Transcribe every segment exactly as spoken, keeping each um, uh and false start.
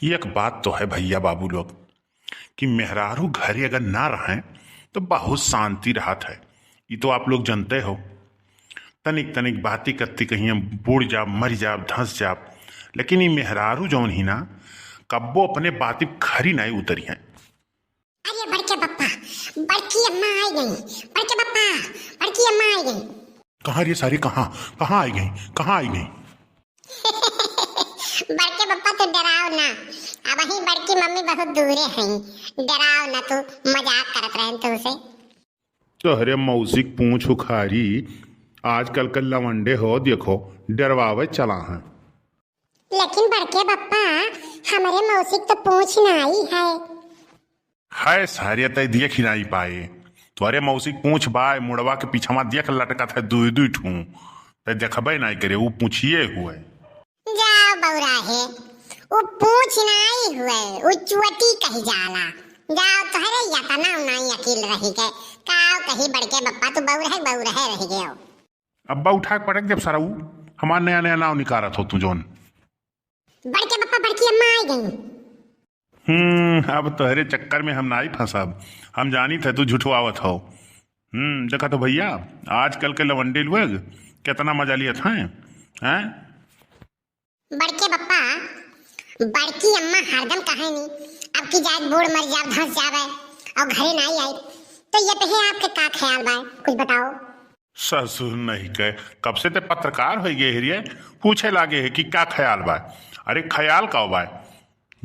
एक बात तो है भइया बाबू लोग, कि मेहरारू घरे अगर ना रहें तो बहुत शांति रहत है। ई तो आप लोग जनते हो। तनिक तनिक बाती कत्ती कहियाँ बुड़ जाब, मरि जाब, धँस जाब, लेकिन ई मेहरारू जौन ही ना, कब्बो अपने बाती खरी नाई उतरिहैं। अरे बड़के बप्पा, बड़की अम्मा आइ गईं। बड़के बप्पा, बड़की अम्मा आइ गईं। कहाँ रे सारे, कहाँ, कहाँ आइ गईं, कहाँ आइ गईं? बड़के बप्पा, तू डेराव ना, अबहीं बड़की मम्मी बहुत दूरे हईं, डेराव ना तू, मजाक करत रहेन तुमसे। तोहरे मौसी क पूँछ उखारी, आजकल के लवंडे हो, देखो, डेरवावे चला हैं। लेकिन बड़के बप्पा, हमरे मौसी क तो पूँछ नाई है। है सारे, तै देखि नाई पाए। तोहरे मौसी क पूँछ बाय, मुड़वा के पीछवा देख लटकत है दुई दुई ठू। तै देखबे नाई करे, ऊ पूँछिए हुए। जाओ बउरा है, ऊ पूँछ नाई हुए, ऊ चुअटी कही जाला। जाओ, तोहरे यतना नाई अकिल रहि गए। काव कही बड़के बप्पा, तू बउरहे बउरहे रहि गयो। अब्बा उठा के पटक देब सारा ऊ, हमार नया नया नाव निकारत हो तू जौन। बड़के बप्पा, बड़की अम्मा आइ गईं। हम्म, अब तोहरे चक्कर में हम नाई फँसब। हम जानित है तू झुठवावत हो। हम्म, देखा तो भइया, आजकल के लवंडे लोग केतना मजा लियत हैं, हैं? बड़के बप्पा, बड़की अम्मा हरदम कहेनी, अब की जाए बूड़ मरि जाब, धँस जाबे, अउर घरे नाई आइब, तो ये पे आपके का ख्याल बा, कुछ बताओ। ससुर नहीं कहे, कब से ते पत्रकार होइ गए हे रे, पूछे लागे है कि का ख्याल बा। अरे ख्याल का बा,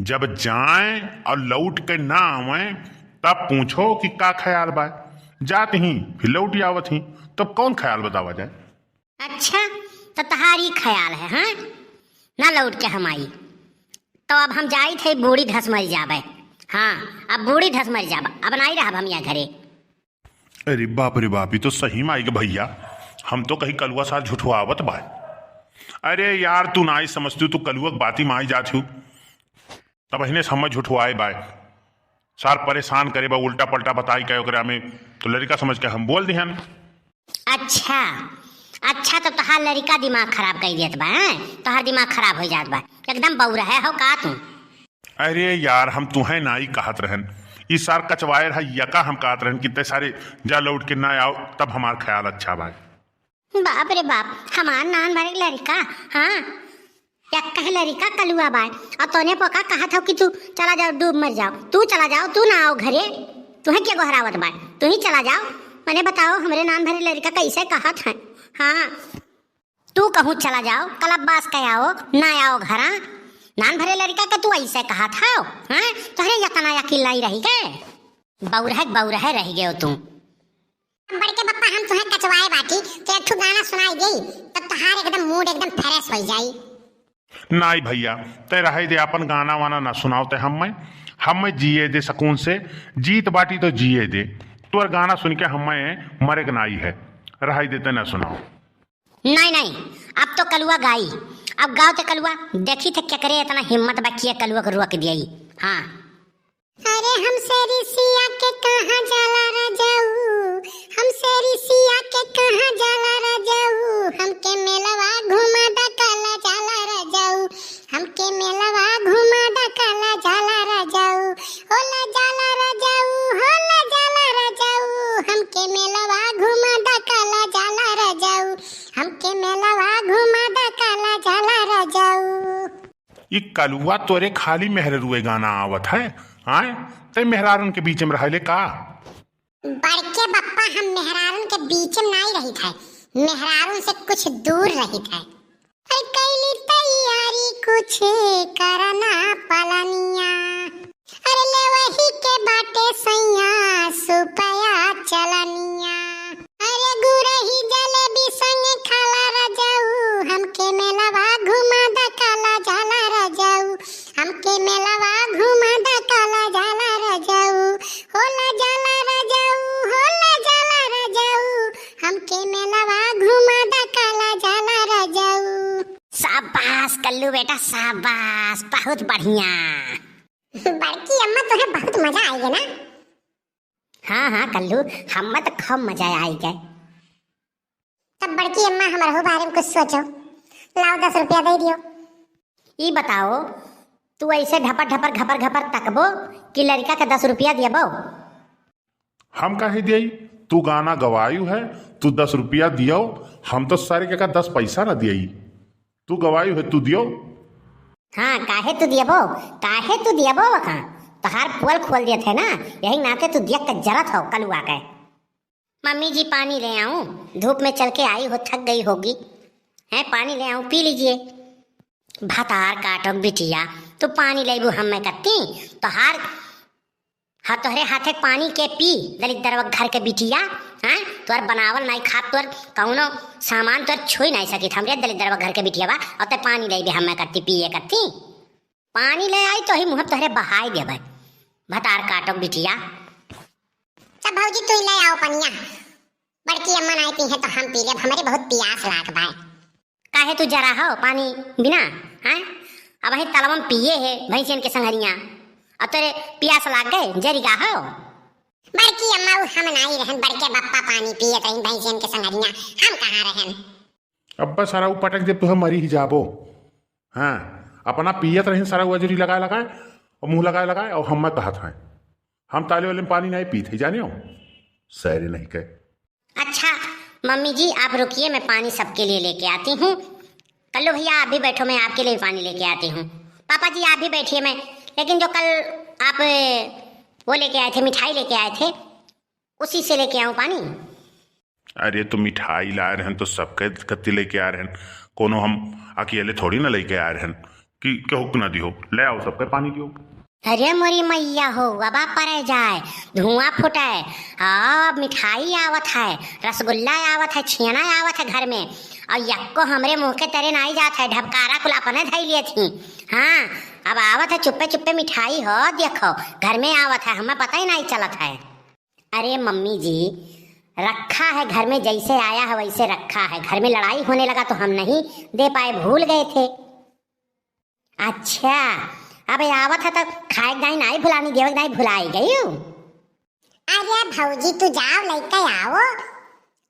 जब जाएँ अउर लौट के ना आवें, तब पूछो कि का ख्याल बा। जात ही, फिर लौट आवत ही, तब कौन ख्याल बतावा जाए? अच्छा, तो तहार ई ख्याल है, हाँ? ना लौट के हम आई, तो अब हम जाइत है बूड़ी धँस मरि जाबे। हाँ, अब बूड़ी धँस मरि जाबे, अब नाई रहब हम यहाँ घरे। अरे बाप रे बाप, ई तो सही में आइ गए भइया। हम तो कही कलुआ सार झुठवावत बा। अरे यार, तू नाई समझती, तू कलुआ के बाती में आइ जात हू। तब हिने से हमें झुठवाए बाय। सार परेशान करे बा, उल्टा पल्टा बताई के ओकरा में, तो लड़िका समझ के हम बोल दिहन। अच्छा, अच्छा, तो तोहार लड़िका दिमाग खराब कइ देत बा, हैं? तोहार दिमाग खराब होइ जात बा, एकदम बउरहे हो का तू? अरे यार, हम तुहें नाई कहत रहन, ई सार कचवायर है, यका हम कहत रहन कि ते सारे जा लौट के ना आओ, तब हमार ख्याल अच्छा बा। बाप रे बाप, हमार नान भरे लड़िका, हाँ, यक्का लड़िका कलुआ बाय, अउर तोने पोका कहत हो कि तू चला जाओ, डूब मरि जाओ, तू चला जाओ, तू ना आओ घरे, तुहें के गोहरावत बाय, तू ही चला जाओ। मने बताओ, हमरे नान भरे लड़िका कैसे कहत हैं? हाँ, तू कहूँ चला जाओ, कलब्बास के आओ, ना आओ घरा। नान भरे लड़िका के तू ऐसे कहत हौ, हैं? तोहरे यतना अकिल नाई रहि गए, बउरहे बउरहे रहि गयो तू। बड़के बप्पा, हम तुहें कचवाए बाटी, तो एक ठो गाना सुनाई देई, तब तोहार एकदम mood एकदम fresh होइ जाई। नाई भइया, ते रहै दे, आपन गाना वाना ना सुनाओ ते हम्मे, हम्मे जिए दे सुकून से, जीत बाटी तो जिए दे। तोर गाना सुन के हम्मे मरे के नाई है, रहै दे, ते ना सुनाओ। नाई, नाई, अब तो कलुआ गाई। अब गाओ ते कलुआ, देखी थे केकरे इतना हिम्मत बा कि ये कलुआ के रोक दिया। हाँ। अरे हमसे रिसिया के कहाँ जाला रजऊ, हमसे रिसिया के कहाँ जाला रजऊ, हमके मेलवा घुमा द काला जाला रजऊ, हमके मेलवा घुमा द काला जाला रजऊ, होला जाला रजऊ, होला जाला रजऊ, हमके मेलवा घुमा द काला जाला रजऊ, हमके मेलवा घुमा द काला जाला रजऊ। ई कलुआ तोरे खाली मेहररुए गाना आवत है, आय? ते मेहरारुन के बीच में रहले का? बड़के बप्पा, हम मेहरारुन के बीच में नाई रहित है, मेहरारुन से कुछ दूर रहित है। अरे कैली तैयारी कुछ करना पलनिया, अरे लेवही के बाटे सैया सुपया चलनिया। अरे गुरही जलेबी संगे खाला रजऊ, हमके मेलवा घुमा द काला जाला रजऊ, हमके मेलवा घुमा द काला जाला रजऊ, होला जाला रजऊ, होला जाला रजऊ, हमके मेलवा घुमा द काला जाला रजऊ। शाबाश कल्लू बेटा, शाबाश, बहुत बढ़िया। बड़की अम्मा, तोहे बहुत मजा आइगे ना? हाँ, हाँ कल्लू, हम्मे तो खूब मजा आइगे। तब बड़की अम्मा, हमरहू बारे में कुछ सोचो, लाओ दस रुपया दे दियो। ई बताओ, तू ऐसे ढपर ढपर घपर घपर तकबो कि लड़का के दस रुपया दियबो? हम काहे दियई? तू गाना गवायु है, तू दस रुपया दियो, हम तो सारे के का दस पैसा ना दियई। तू गवायु है, तू दियो। हाँ, काहे तू दियबो? काहे तू दियबो? वहाँ तोहार पोल खोल देत है ना, यही नाते तू दियक के जरत हो कलुआ के। मम्मी जी, पानी ले आऊं? धूप में चल के आई हो, थक गई होगी। हैं, पानी ले आऊं, पी लीजिए। भतार काटो बिटिया, तू पानी लेबू हमें कत्ती? तोहार, हाँ, तोहरे हाथे पानी के पी, दलिद्दरवा घर के बिटिया। हैं, तोर बनावल नाई खात, तोर कौनो सामान तोर छुई नाई सकित। हमरे दलिद्दरवा घर के बिटिया बा, और ते पानी लेबे हमें कत्ती, पिए कत्ती? पानी ले आई तो ही मुँह तोहरे बहाई देबे, भतार काटो बिटिया। तब भौजी तू ही ले आओ पनिया, बड़की अम्मा नाई पी है तो हम पी लेब, हमरे बहुत पियास लाग बा। काहे तू जरा हो पानी बिना? हैं, अब ही तलवा में पिए है भैंसियन के संघरिया, अब तोरे पियास लाग गए, जरी गा हो? बड़की अम्मा उ हम नाई रहन, बड़के बप्पा पानी पियत रही भैंसियन के संघरिया, हम कहाँ रहन? अब्बा सारा उ पटक देब, तुहे मरी ही जाबो। हाँ, अपना पियत रहिन सारा वजरी लगाए लगाए और मुँह लगाए लगाए और हम्मे कहत हैं। हम ताले वाले में पानी नहीं पीत है, जाने हो? सैरे नहीं कहे। अच्छा मम्मी जी, आप रुकिए, मैं पानी सबके लिए लेके आती हूँ। कल्लू भैया, आप भी बैठो, मैं आपके लिए भी पानी लेके आती हूँ। पापा जी, आप भी बैठिए, मैं, लेकिन जो कल आप वो लेके आए थे, मिठाई लेके आए थे, उसी से लेके आऊँ पानी? अरे, तो मिठाई लाए रहन तो सबके कत्ती लेके आए रहन, कोनो हम अकेले थोड़ी ना लेके आए रहन कि केहू के ना दिहो। ले आओ, सबके पानी दियो। अरे मोरी मैया हो, अब परे जाए, धुआं फूटे, अब मिठाई आवत है, रसगुल्ला आवत है, छेना आवत है घर में, और यक्को हमरे मुँह के तरे नाई जात है, ढबकारा कुल अपने धई लेत ही। हाँ, अब आवत है चुप्पे चुप्पे मिठाई हो, देखो घर में आवत है, हमें पता ही नाई चलत है। अरे मम्मी जी, रखा है घर में, जैसे आया है वैसे रखा है। घर में लड़ाई होने लगा तो हम नहीं दे पाए, भूल गए थे। अच्छा, अब आवत है तो खाए के दाई नाई भुलानी, देवे के दाई भुलाई गई। अरे भौजी, तू जाओ, लेके आओ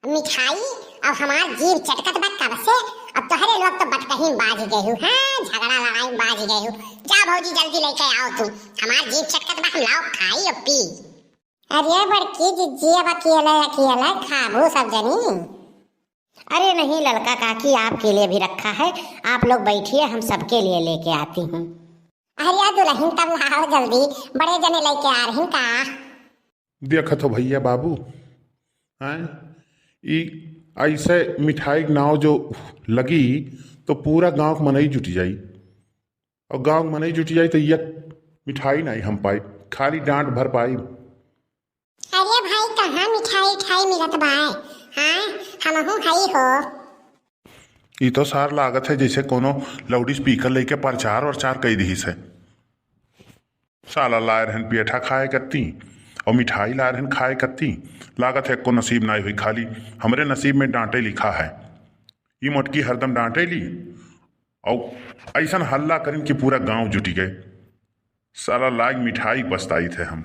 मिठाई। अब हमार जीभ चटकत बा कब से, अब तोहरे लोग तो बतकही में बाझ गए हो, हाँ, झगड़ा लड़ाई में बाझ गए हो। जा भौजी, जल्दी लेके आओ तू, हमार जीभ चटकत बा, हम लाओ खाई और पी। अरे बड़की जिज्जी, अब अकेले अकेले खाबू सब जनी? अरे नहीं ललका काकी, आपके लिए भी रखा है, आप लोग बैठिए, हम सबके लिए लेके आती हूँ। अरे दुल्हन, तब लाओ जल्दी, बड़े जने लेके आ रही का? देखत हो भैया बाबू, हैं, ई ऐसे मिठाई के नाव जो लगी तो पूरा गांव के मनई जुट जाई। और गांव के मनई जुट जाई तो एक मिठाई नाई हम पाई, खाली डांट भर पाई। अरे भाई, कहाँ मिठाई उठाई मिलत बा? हाँ, हमहू हई हो। ई तो सार लागत है जैसे कोनो लाउड स्पीकर लेके प्रचार वरचार कई दिहिस है। साला लाए रहन पेठा खाए कत्ती और मिठाई लाए रहन खाए कत्ती। लागत है एको नसीब नाई हुई, खाली हमरे नसीब में डांटे लिखा है। ई मोटकी हरदम डांटे ली और ऐसन हल्ला करिन कि पूरा गांव जुटी गए। साला लाग मिठाई पछताई थे हम।